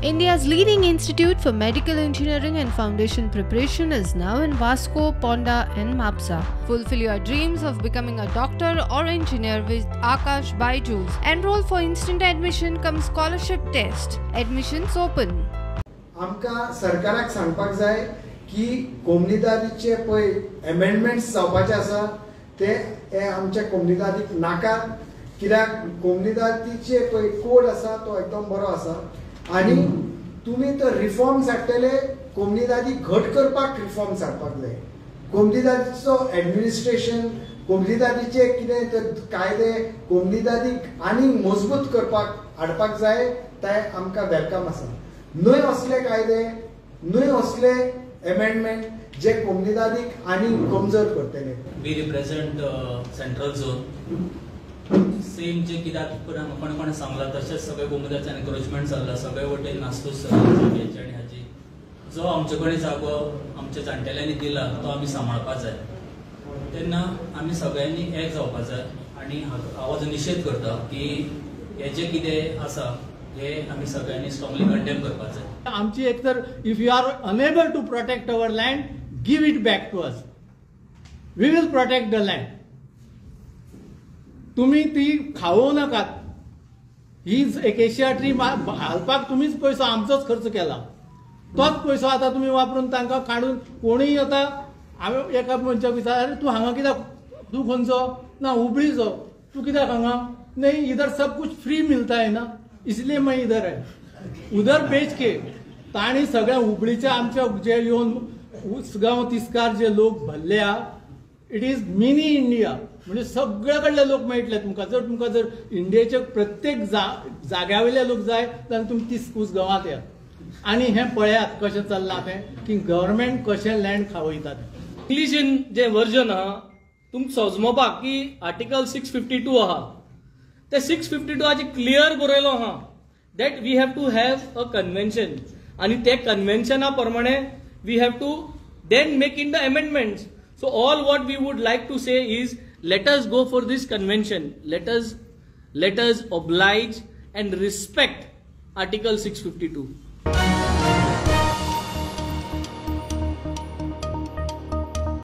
India's leading institute for medical engineering and foundation preparation is now in Vasco, Ponda and Mapsa. Fulfill your dreams of becoming a doctor or engineer with Aakash Byju's. Enroll for instant admission cum scholarship test. Admissions open. आमकां सरकाराक सांगपाक जाय की कोमुनिदादीचे पळय एमेंडमेंट्स जावपाचे आसा ते हे आमच्या कोमुनिदादीक नाका, कित्याक कोमुनिदादीचे पळय कोड आसा तो एकदम बरो आसा आनी तुमी तर रिफॉर्म्स हाडटले, कोमुनिदादी घट करपाक रिफॉर्म्स हाडपाक जाय. कोमुनिदादीचो एडमिनिस्ट्रेशन, कोमुनिदादीचे कितें तर कायदे कोमुनिदादीक आनी मजबूत करपाक हाडपाक जाय, ते आमकां welcome आसा. न्हय असले कायदे, न्हय असले एमेंडमेंट जे कोमुनिदादीक आनी कमजोर करतले. We represent central zone. Same जे कित्याक कोणे कोणे सांगलां तशेंच सगळे कोमुनिदादीचें एनक्रोचमेंट चल्लां, सगळे वटेन नासतूच जाग्याची आनी हाजी. जो आमचे कडेन जागो आमच्या जाणटेल्यांनी दिला तो आमी सांबाळपाक जाय. तेन्ना आमी सगळ्यांनी एक जावपाक जाय आनी हांव जो निशेध करता की हे जे कितें आसा हे आमी सगळ्यांनी स्ट्रॉंगली कंडेम करपाक जाय. आमची एक तर if you are unable to protect our land, give it back to us, we will protect the land. तुम्ही ती खावोवं नाकात. ही एकेशिया ट्री घालपाक तुमीच पयसो आमचोच खर्च केला, तोच पयसो आतां तुमी वापरून तांकां काडून कोणूय आतां हांवें एका मनशाक विचार, अरे तूं हांगा कित्याक, तूं खंयचो? ना हुबळीचो. तूं कित्याक हांगा? नाही, इधर सब कुछ फ्री मिलता है ना, इसलिए मैं इधर है. उधर बेच के तांणी सगळ्या हुबळीच्या आमच्या जे येवन उसगांव तिस्कार जे लोक भरल्या, it is mini India. म्हणजे सगळे कडले लोक मेळटले तुमकां. जर तुमकां जर इंडियेचे प्रत्येक जाग्या वयले लोक जाय जाल्यार तुमी तीस उसगांवांत येयात आनी हें पळयात कशें चल्लां तें, की गव्हर्मेंट कशें लँड खावयता तें. इंग्लिशीन जें वर्जन आहा तुमकां समजोवपाक की आर्टिकल 652 आहा, ते 652 हाचे क्लियर बरयलो आहा that we have to have a convention आनी ते कन्व्हेन्शना प्रमाणे we have to then make in the amendments. So all what we would like to say is, let us go for this convention. Let us oblige and respect Article 652.